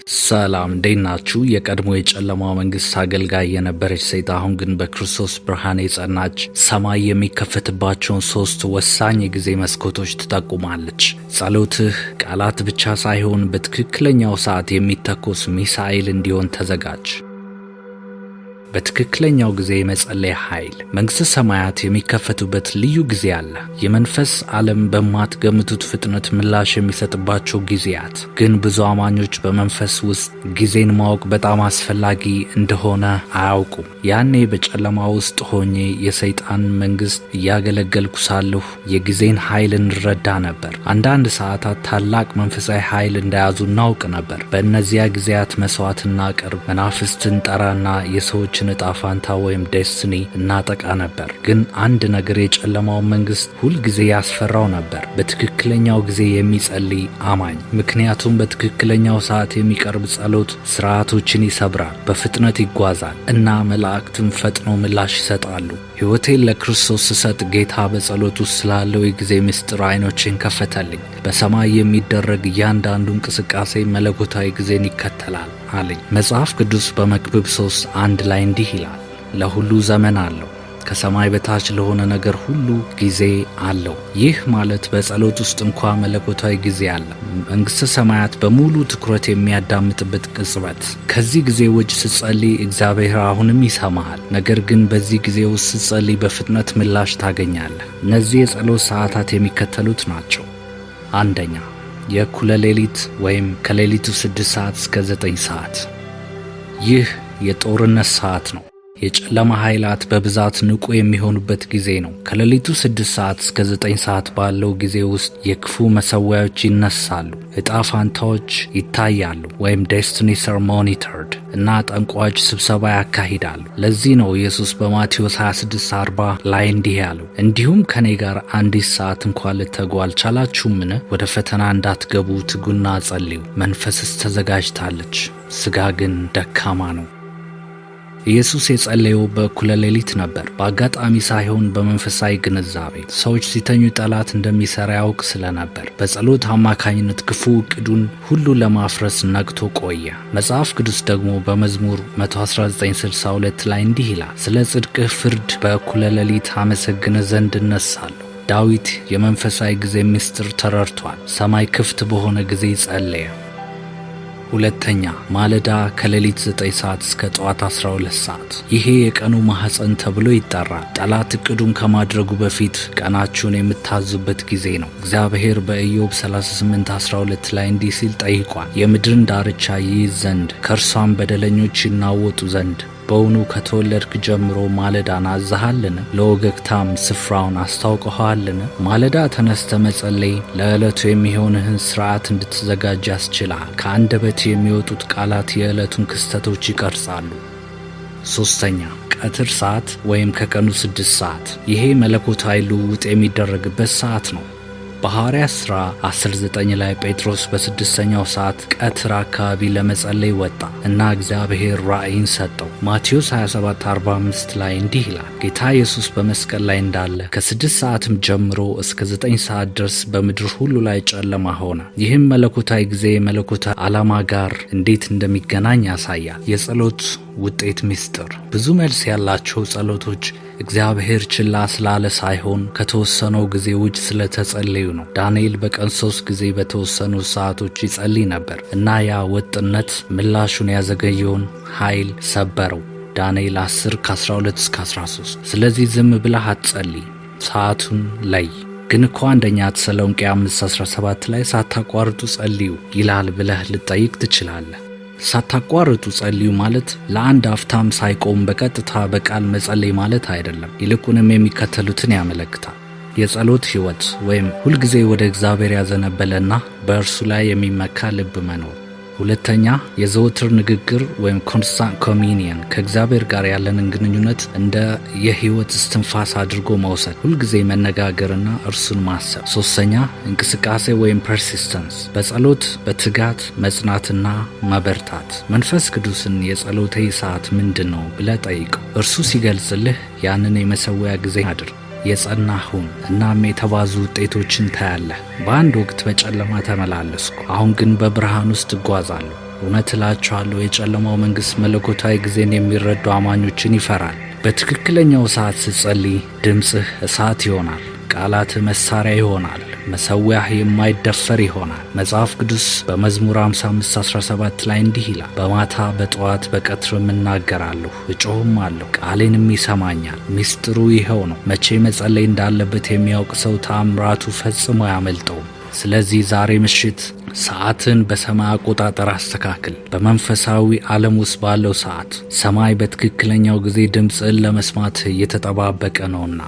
ሰላም፣ እንዴት ናችሁ? የቀድሞ የጨለማው መንግስት አገልጋይ የነበረች ሴት አሁን ግን በክርስቶስ ብርሃን የጸናች ሰማይ የሚከፈትባቸውን ሶስት ወሳኝ የጊዜ መስኮቶች ትጠቁማለች። ጸሎትህ ቃላት ብቻ ሳይሆን በትክክለኛው ሰዓት የሚተኮስ ሚሳኤል እንዲሆን ተዘጋጅ። በትክክለኛው ጊዜ የመጸለይ ኃይል። መንግሥተ ሰማያት የሚከፈቱበት ልዩ ጊዜ አለ። የመንፈስ ዓለም በማትገምቱት ፍጥነት ምላሽ የሚሰጥባቸው ጊዜያት። ግን ብዙ አማኞች በመንፈስ ውስጥ ጊዜን ማወቅ በጣም አስፈላጊ እንደሆነ አያውቁም። ያኔ በጨለማ ውስጥ ሆኜ የሰይጣን መንግሥት እያገለገልኩ ሳለሁ የጊዜን ኃይል እንረዳ ነበር። አንዳንድ ሰዓታት ታላቅ መንፈሳዊ ኃይል እንደያዙ እናውቅ ነበር። በእነዚያ ጊዜያት መስዋዕት እናቀርብ፣ መናፍስትን ጠራና የሰዎችን ዕጣ ፋንታ ወይም destiny እናጠቃ ነበር። ግን አንድ ነገር የጨለማውን መንግስት ሁልጊዜ ያስፈራው ነበር፣ በትክክለኛው ጊዜ የሚጸልይ አማኝ። ምክንያቱም በትክክለኛው ሰዓት የሚቀርብ ጸሎት ስርዓቶችን ይሰብራል፣ በፍጥነት ይጓዛል እና መላእክትም ፈጥነው ምላሽ ይሰጣሉ። ሕይወቴን ለክርስቶስ ስሰጥ ጌታ በጸሎት ውስጥ ስላለው የጊዜ ምስጢር አይኖቼን ከፈተልኝ። በሰማይ የሚደረግ እያንዳንዱ እንቅስቃሴ መለኮታዊ ጊዜን ይከተላል አለኝ። መጽሐፍ ቅዱስ በመክብብ 3:1 ላይ እንዲህ ይላል፣ ለሁሉ ዘመን አለው፣ ከሰማይ በታች ለሆነ ነገር ሁሉ ጊዜ አለው። ይህ ማለት በጸሎት ውስጥ እንኳ መለኮታዊ ጊዜ አለ። መንግሥተ ሰማያት በሙሉ ትኩረት የሚያዳምጥበት ቅጽበት። ከዚህ ጊዜ ውጭ ስትጸልይ እግዚአብሔር አሁንም ይሰማሃል። ነገር ግን በዚህ ጊዜ ውስጥ ስትጸልይ በፍጥነት ምላሽ ታገኛለህ። እነዚህ የጸሎት ሰዓታት የሚከተሉት ናቸው። አንደኛ፣ የእኩለ ሌሊት ወይም ከሌሊቱ 6 ሰዓት እስከ 9 ሰዓት። ይህ የጦርነት ሰዓት ነው። የጨለማ ኃይላት በብዛት ንቁ የሚሆኑበት ጊዜ ነው። ከሌሊቱ 6 ሰዓት እስከ 9 ሰዓት ባለው ጊዜ ውስጥ የክፉ መሰዊያዎች ይነሳሉ፣ ዕጣ ፋንታዎች ይታያሉ ወይም destinies are monitored እና ጠንቋዮች ስብሰባ ያካሂዳሉ። ለዚህ ነው ኢየሱስ በማቴዎስ 26:40 ላይ እንዲህ ያለው፣ እንዲሁም ከኔ ጋር አንዲት ሰዓት እንኳ ልትተጉ አልቻላችሁምን? ወደ ፈተና እንዳትገቡ ትጉና ጸልዩ። መንፈስስ ተዘጋጅታለች፣ ሥጋ ግን ደካማ ነው። ኢየሱስ የጸለየው በእኩለ ሌሊት ነበር። በአጋጣሚ ሳይሆን በመንፈሳዊ ግንዛቤ። ሰዎች ሲተኙ ጠላት እንደሚሠራ ያውቅ ስለነበር በጸሎት አማካኝነት ክፉ ዕቅዱን ሁሉ ለማፍረስ ነቅቶ ቆየ። መጽሐፍ ቅዱስ ደግሞ በመዝሙር 119:62 ላይ እንዲህ ይላል፣ ስለ ጽድቅህ ፍርድ በእኩለ ሌሊት አመሰግንህ ዘንድ እነሳለሁ። ዳዊት የመንፈሳዊ ጊዜ ምስጢር ተረድቷል። ሰማይ ክፍት በሆነ ጊዜ ጸለየ። ሁለተኛ፣ ማለዳ ከሌሊት 9 ሰዓት እስከ ጠዋት 12 ሰዓት። ይሄ የቀኑ ማኅፀን ተብሎ ይጠራል። ጠላት እቅዱን ከማድረጉ በፊት ቀናችሁን የምታዙበት ጊዜ ነው። እግዚአብሔር በኢዮብ 38:12 ላይ እንዲህ ሲል ጠይቋል። የምድርን ዳርቻ ይይዝ ዘንድ ከእርሷም በደለኞች ይናወጡ ዘንድ በውኑ ከተወለድክ ጀምሮ ማለዳን አዝሃልን? ለወገግታም ስፍራውን አስታውቀኸዋልን? ማለዳ ተነስተህ መጸለይ ለዕለቱ የሚሆንህን ስርዓት እንድትዘጋጅ ያስችልሃል። ከአንደበት የሚወጡት ቃላት የዕለቱን ክስተቶች ይቀርጻሉ። ሶስተኛ፣ ቀትር ሰዓት ወይም ከቀኑ 6 ሰዓት። ይሄ መለኮታዊ ልውውጥ የሚደረግበት ሰዓት ነው። በሐዋርያት ሥራ 10:9 ላይ ጴጥሮስ በስድስተኛው ሰዓት ቀትር አካባቢ ለመጸለይ ወጣ እና እግዚአብሔር ራእይን ሰጠው። ማቴዎስ 27:45 ላይ እንዲህ ይላል፣ ጌታ ኢየሱስ በመስቀል ላይ እንዳለ ከ6 ሰዓትም ጀምሮ እስከ 9 ሰዓት ድረስ በምድር ሁሉ ላይ ጨለማ ሆነ። ይህም መለኮታዊ ጊዜ መለኮታዊ ዓላማ ጋር እንዴት እንደሚገናኝ ያሳያል። የጸሎት ውጤት ምስጢር። ብዙ መልስ ያላቸው ጸሎቶች እግዚአብሔር ችላ ስላለ ሳይሆን ከተወሰነው ጊዜ ውጭ ስለተጸለዩ ነው። ዳንኤል በቀን ሶስት ጊዜ በተወሰኑ ሰዓቶች ይጸልይ ነበር እና ያ ወጥነት ምላሹን ያዘገየውን ኃይል ሰበረው። ዳንኤል 10 ከ12 እስከ 13። ስለዚህ ዝም ብለህ አትጸልይ፣ ሰዓቱን ለይ። ግን እኮ አንደኛ ተሰሎንቄ 5:17 ላይ ሳታቋርጡ ጸልዩ ይላል ብለህ ልትጠይቅ ትችላለህ። ሳታቋርጡ ጸልዩ ማለት ለአንድ አፍታም ሳይቆም በቀጥታ በቃል መጸለይ ማለት አይደለም። ይልቁንም የሚከተሉትን ያመለክታል። የጸሎት ሕይወት ወይም ሁልጊዜ ወደ እግዚአብሔር ያዘነበለና በእርሱ ላይ የሚመካ ልብ መኖር። ሁለተኛ፣ የዘወትር ንግግር ወይም constant communion፣ ከእግዚአብሔር ጋር ያለንን ግንኙነት እንደ የሕይወት እስትንፋስ አድርጎ መውሰድ፣ ሁልጊዜ መነጋገርና እርሱን ማሰብ። ሶስተኛ፣ እንቅስቃሴ ወይም persistence፣ በጸሎት በትጋት መጽናትና መበርታት። መንፈስ ቅዱስን የጸሎቴ ሰዓት ምንድን ነው ብለህ ጠይቀው። እርሱ ሲገልጽልህ ያንን የመሰዊያ ጊዜ አድርግ። የጸና ሁን፣ እናም የተባዙ ውጤቶችን ታያለህ። በአንድ ወቅት በጨለማ ተመላለስኩ፣ አሁን ግን በብርሃን ውስጥ እጓዛለሁ። እውነት እላችኋለሁ፣ የጨለማው መንግሥት መለኮታዊ ጊዜን የሚረዱ አማኞችን ይፈራል። በትክክለኛው ሰዓት ስትጸልይ ድምፅህ እሳት ይሆናል። ቃላትህ መሳሪያ ይሆናል። መሠዊያህ የማይደፈር ይሆናል። መጽሐፍ ቅዱስ በመዝሙር 55:17 ላይ እንዲህ ይላል፣ በማታ በጠዋት በቀትርም እናገራለሁ እጮህማለሁ፣ ቃሌንም ይሰማኛል። ምስጢሩ ይኸው ነው፣ መቼ መጸለይ እንዳለበት የሚያውቅ ሰው ተአምራቱ ፈጽሞ አያመልጠውም። ስለዚህ ዛሬ ምሽት ሰዓትን በሰማይ አቆጣጠር አስተካክል። በመንፈሳዊ ዓለም ውስጥ ባለው ሰዓት ሰማይ በትክክለኛው ጊዜ ድምፅህን ለመስማት እየተጠባበቀ ነውና።